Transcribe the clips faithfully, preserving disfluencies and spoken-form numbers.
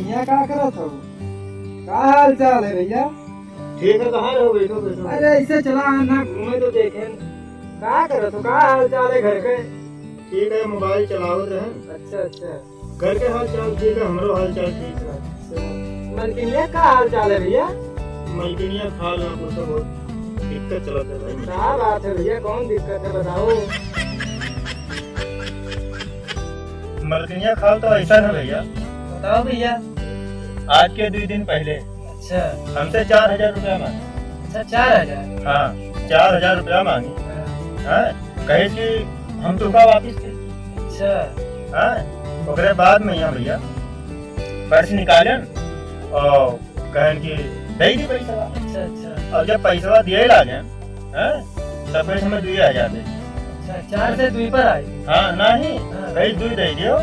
भैया, का करत हो? का हाल चाल है भैया? ठीक है, कहाँ रहो? बैठो, बैठो। अरे, ऐसे चला ना, घूमे तो देखें। का करत हो? का हाल चाल है घर के? ठीक है, मोबाइल चलावत रहन। अच्छा, अच्छा। घर के हाल चाल ठीक है, हमरो हाल चाल ठीक है। अच्छा। मलकिनिया का हाल चाल है भैया? मलकिनिया का हाल ना पूछो, बहुत दिक्कत चलत है भाई। का बात है भैया, कौन दिक्कत है, बताओ। मलकिनिया का हाल तो ऐसा है भैया। बताओ भैया। आज के दो दिन पहले अच्छा। हमसे चार हजार रुपया मांगे। अच्छा, चार हजार? हाँ, चार हजार रुपया मांगी। हाँ। हाँ, कहे कि हम तुमका वापिस दे। अच्छा। हाँ, ओकरे बाद में यहाँ भैया पर्स निकालन और कहन कि दे दी पैसा। अच्छा, अच्छा। और जब पैसा दिए लागे, हाँ, तब कहे हमें दुई हजार दे। अच्छा, चार से दुई पर आई। हाँ, नहीं, हाँ। कहे दुई दे दियो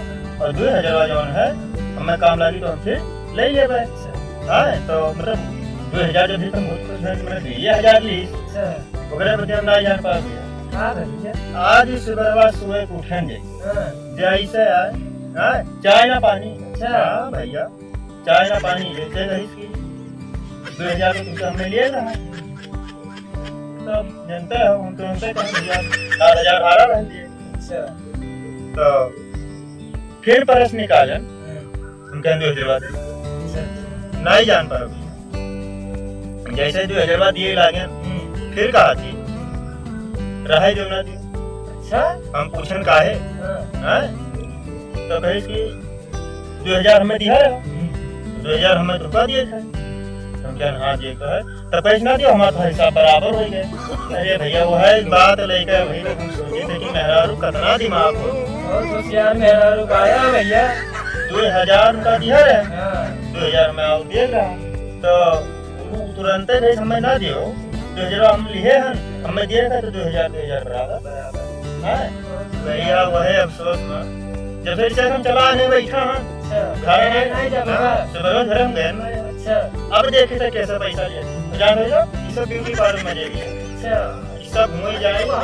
और दुई हजार जौन है, हमें काम लागी तो हम फिर ले लेबे। अच्छा। हाँ, तो मतलब दुई हजार जब भी तुम बहुत खुश हैं, मैंने दुई हजार ली। अच्छा। ओकरे बदे हम ना जान पावे। का भैया? आज ही सुबह सुबह के उठन जाई। हाँ। जैसे आए, हाँ, चाय ना पानी। अच्छा। हाँ भैया, चाय ना पानी, जैसे रहीस कि दुई हजार तो तुमसे हमने लिए रहा। तब जानते हो, हम तो उनसे कहें भैया, सात हजार भाड़ा रह दिए। अच्छा। तो फिर पर्स निकालन, हम्म। हम कहें दुई हजार बाद। अच्छा, अच्छा। नहीं जान पावे। जैसे दुई हजार बाद दिए लागे, हम्म। फिर कहा थी, रहे जो ना दी। अच्छा। हम पूछन काहे? हाँ। हैं? तो कहे कि दुई हजार हमें दिया है, हम्म। दुई हजार हमें रुपया दिए थे। हम कहें, हाँ, दिए तो है। तो कहे ना दियो, हमारा तो हिसाब बराबर हो गए। अरे भैया, वो है बात लेके भाई, हम सोचे थे कि मेहरारू कितना दिमाग हो। बहुत होशियार मेहरारू पाया भैया। दुई हजार उनका दिया है, हाँ। दुई हजार में और दे रहा। तो उ तुरंते भाई हमें ना दियो, दुई हजार हम लिए हैं, हमें दिए थे तो दुई हजार, दुई हजार बराबर। हाँ? भैया, वही अफसोस ना। जब फिर से हम चला नहीं बैठा, हाँ। अच्छा। घर में नहीं जाबे हाँ, बा। सुबह घर हम गए ना। अच्छा। अब देखे थे कैसे पैसा लिए। तो जान भैया, ये सब ब्यूटी पार्लर में ले लिया। अच्छा। ये सब हो ही जाएगा।